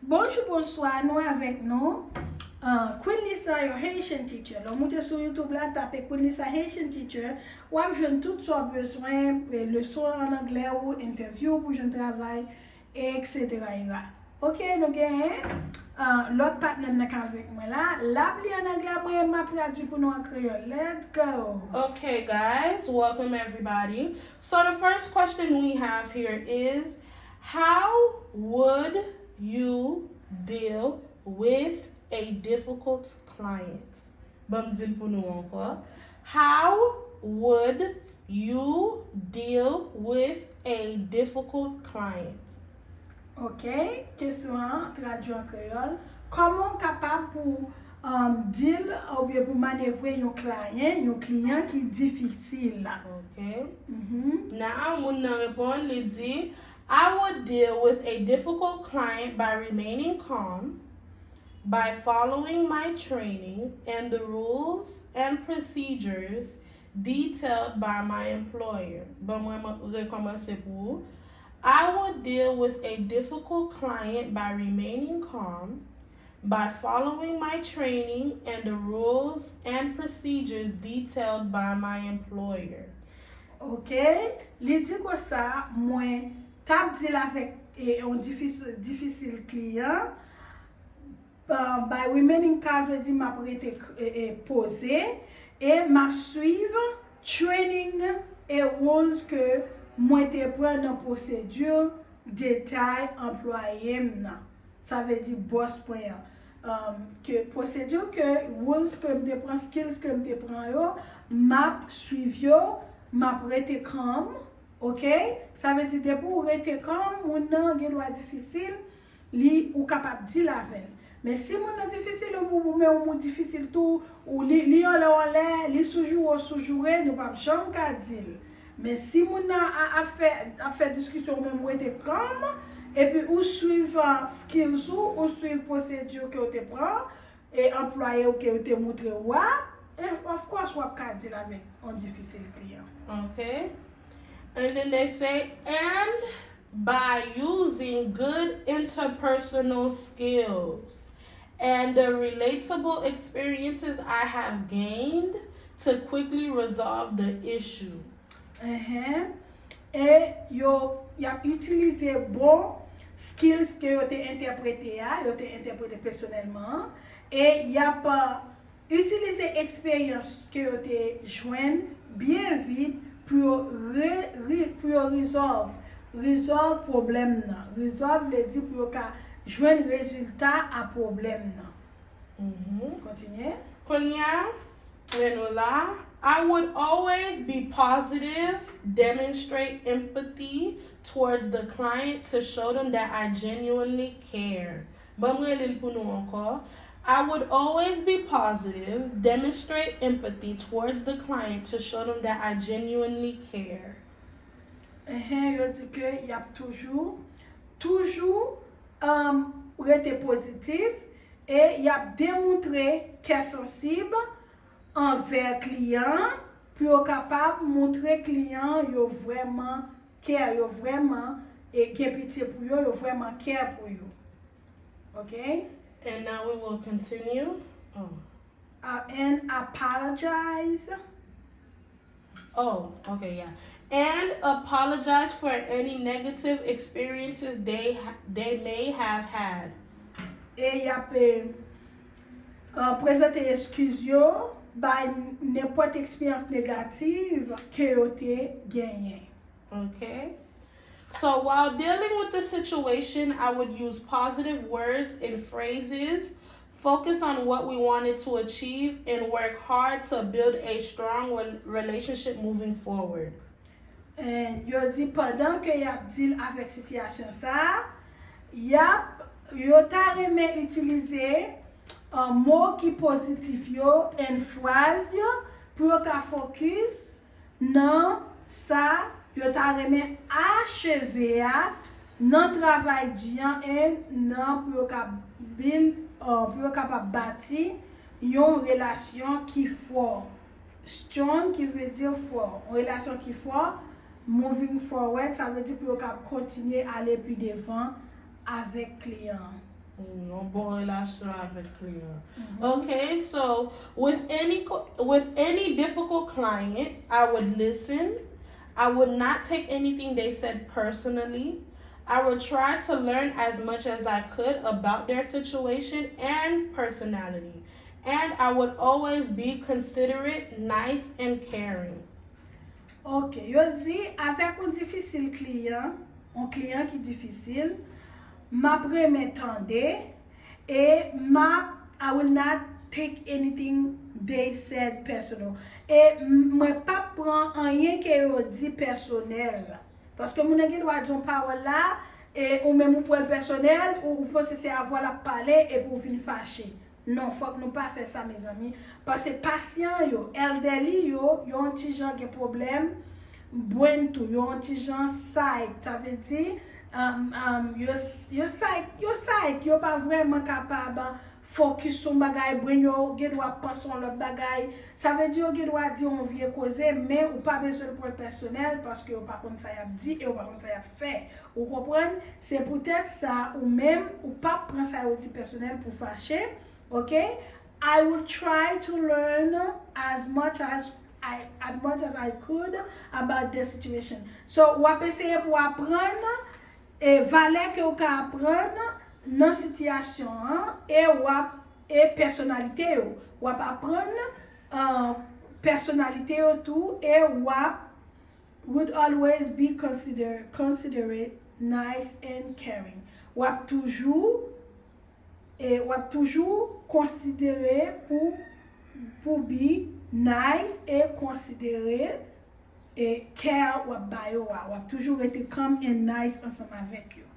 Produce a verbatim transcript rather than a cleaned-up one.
Bonjou, bonswa, nou avèk nou. Ah, Queen Lisa, your Haitian teacher. Lè w moute sou YouTube la, tape Queen Lisa Haitian teacher, w ap jwenn tout sa w bezwen, eh, leson an anglè ou, entèvyou pou jwenn travay, et cetera. Ok, nou genyen, ah, lòt patnè m nan k avèk mwen la. L ap li an anglè, mwen m ap tradui pou nou an kreyòl. Let's go! Okay, guys, welcome everybody. So the first question we have here is, how would you deal with a difficult client? Ban m di l pou nou ankò. How would you deal with a difficult client? Ok, kesyon an tradui an kreyòl. Kòman w kapab pou um, deal oubyen pou manevre yon kliyan, yon kliyan ki difisil? Ok. Now, moun nan reponn, li di, I would deal with a difficult client by remaining calm, by following my training and the rules and procedures detailed by my employer. Ban mwen rekòmanse pou ou. I would deal with a difficult client by remaining calm, by following my training and the rules and procedures detailed by my employer. Ok, li di konsa, mwen t ap deal avèk eh, yon difisil, difisil kliyan. Uh, by remaining calm vle di m ap rete eh, eh, poze e m ap swiv training e rules ke mwen te pran nan pwosedi detay anplwaye m nan. Sa vle di bòs mwen an. Um, ke pwosedi ke rules ke m te pran, skills ke m te pran yo, m ap swiv yo, m ap rete calm, ok? Sa vle di depi w rete calm, moun nan gen dwa difisil, li ou kapab deal avè l. Men si moun nan difisil, ou, ou men ou difisil tou, ou li, li anlè w anlè, li sou joure w sou joure, nou p ap janm ka deal. Men si moun nan a- ap fè, ap fè diskisyon ou menm ou rete calm, epi ou swiv uh, skills ou, ou swiv pwosedi ke w te pran, e anplwaye w ke yo te moutre w a, e of course w ap ka deal avèk yon difisil kliyan. Okay. And then they say, and by using good interpersonal skills and the relatable experiences I have gained to quickly resolve the issue. Enhen. E yo y ap itilize bon skills ke yo te entèprete a, yo te entèprete pèsonèlman an, e y ap uh, itilize eksperyans ke yo te jwenn byen vit pou yo re, re, pou yo resolve, resolve pwoblèm nan. Resolve vle di pou yo ka jwenn rezilta a pwoblèm nan. Mhm. Kontinye. Kounye a, lè nou la, I would always be positive, demonstrate empathy towards the client to show them that I genuinely care. Ban m reli l pou nou ankò. I would always be positive, demonstrate empathy towards the client to show them that I genuinely care. Enhen, yo di ke y ap toujou, toujou um, rete pozitif e y ap demontre kè sansib anvè kliyan an pou yo kapab montre kliyan an yo vrèman care, yo vrèman e gen pitye pou yo, yo vrèman care pou yo. Ok? And now we will continue. Oh. Uh, and apologize. Oh, okay, yeah. And apologize for any negative experiences they ha- they may have had. E y ap eh, uh, prezante eskiz yo bay nenpòt eksperyans negatif ke yo te genyen. Okay. So while dealing with the situation, I would use positive words and phrases, focus on what we wanted to achieve, and work hard to build a strong rel- relationship moving forward. And yo di pandan ke y ap deal avèk sitiyasyon sa a, y ap, yo ta renmen itilize uh, mo ki pozitif yo and fraz yo pou yo ka focus nan sa yo ta renmen acheve a nan travay di an e nan pou yo ka build, uh, pou yo kapab bati yon relasyon ki fò. Strong ki vle di fò. Yon relasyon ki fò. Moving forward, sa vle di pou yo ka kontinye ale pi devan avèk kliyan an. Yon bon relasyon avèk kliyan. Okay, so with any co- with any difficult client, I would listen. I would not take anything they said personally. I would try to learn as much as I could about their situation and personality. And I would always be considerate, nice, and caring. Ok, yo di avèk yon difisil kliyan, yon kliyan ki difisil, m ap renmen tande e m ap I will not take anything they said personal. E mwen p ap pran anyen ke yo di pèsonèl. Paske moun nan gen dwa di yon pawòl la, e ou menm ou pran l pèsonèl, ou, ou panse se avè w l ap pale epi w vin fache. Non, fòk nou pa fè sa, mezanmi. Paske pasyan yo, elderly yo, yo yon ti jan gen pwoblèm brain tou, yo yon ti jan psych, sa vle di, um, um, yo, yo psych, yo psych, yo pa vrèman kapab focus sou yon bagay, brain yo gen dwa panse yon lòt bagay. Sa vle di yo gen dwa di yon vye koze, men ou pa bezwen pran l pèsonèl paske yo pa konn sa y ap di e yo pa konn sa y ap fè. Ou konprann? Se poutèt sa, ou menm, ou p ap pran sa yo di pèsonèl pou fache, ok? I will try to learn as much as I, as much as I could about the situation. So, w ap eseye pou w aprann e valè ke w ka aprann nan sitiyasyon an e w ap e pèsonalite yo. W ap aprann uh, pèsonalite yo tou e w ap would always be consider, considerate, nice and caring. W ap toujou e w ap toujou konsidere pou pou be nice e konsidere e care w ap ba yo a. W ap toujou rete calm and nice ansanm avèk yo.